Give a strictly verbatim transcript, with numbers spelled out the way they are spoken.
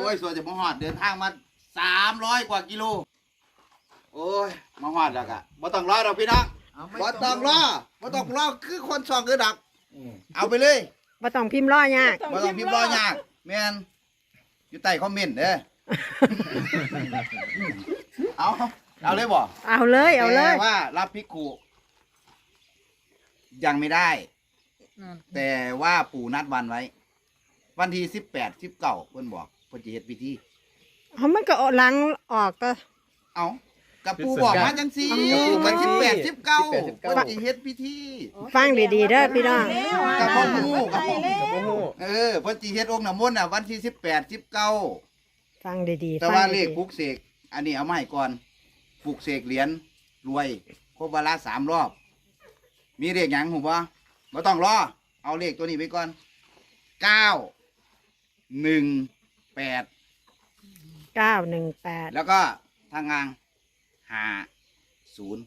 อ้ย สวยจะมาฮอด เดินทางมา สามร้อย กว่ากิโล โอ้ย มาฮอดแล้วกะบ่ต้องรอดอกพี่น้อง เอาไม่ บ่ต้องรอบ่ต้องรอ คือคนซองคือดอก อืม เอาไปเลย บ่ต้องพิมพ์รอยาก บ่ต้องพิมพ์รอยาก แม่น อยู่ใต้คอมเมนต์เด้อ เอา เอาเลยบ่ เอาเลยเอาเลย แต่ว่ารับภิกขุ ยังไม่ได้ นั่น แต่ว่าปู่นัดวันไว้ วันที่สิบแปด สิบเก้า เพิ่นบอก เพิ่นจะเฮ็ดพิธี เอามันก็เอาหลังออกก็ เอากับปู่บอกมาจังซี่ เอา วันที่สิบแปด สิบเก้า สิบแปด สิบเก้า เพิ่นจะเฮ็ดพิธี ฟังดีๆเด้อพี่น้อง กับพ่อปู่กับพ่อ กับพ่อปู่ เออเพิ่นจะเฮ็ดองค์น้ำมนต์น่ะ วันที่สิบแปด สิบเก้า ฟังดีๆ แต่ว่า ฟัง เล ดี ขปลุกเสก อันนี้เอามาให้ก่อน ปลุกเสกเหรียญรวย ครบวาระสามรอบ มีเลขหยังฮู้บ่ บ่ต้องรอ เอาเลขตัวนี้ไปก่อน เก้า หนึ่ง แปด ๆ เก้าหนึ่งแปด แล้วก็ทางงาง ห้า ศูนย์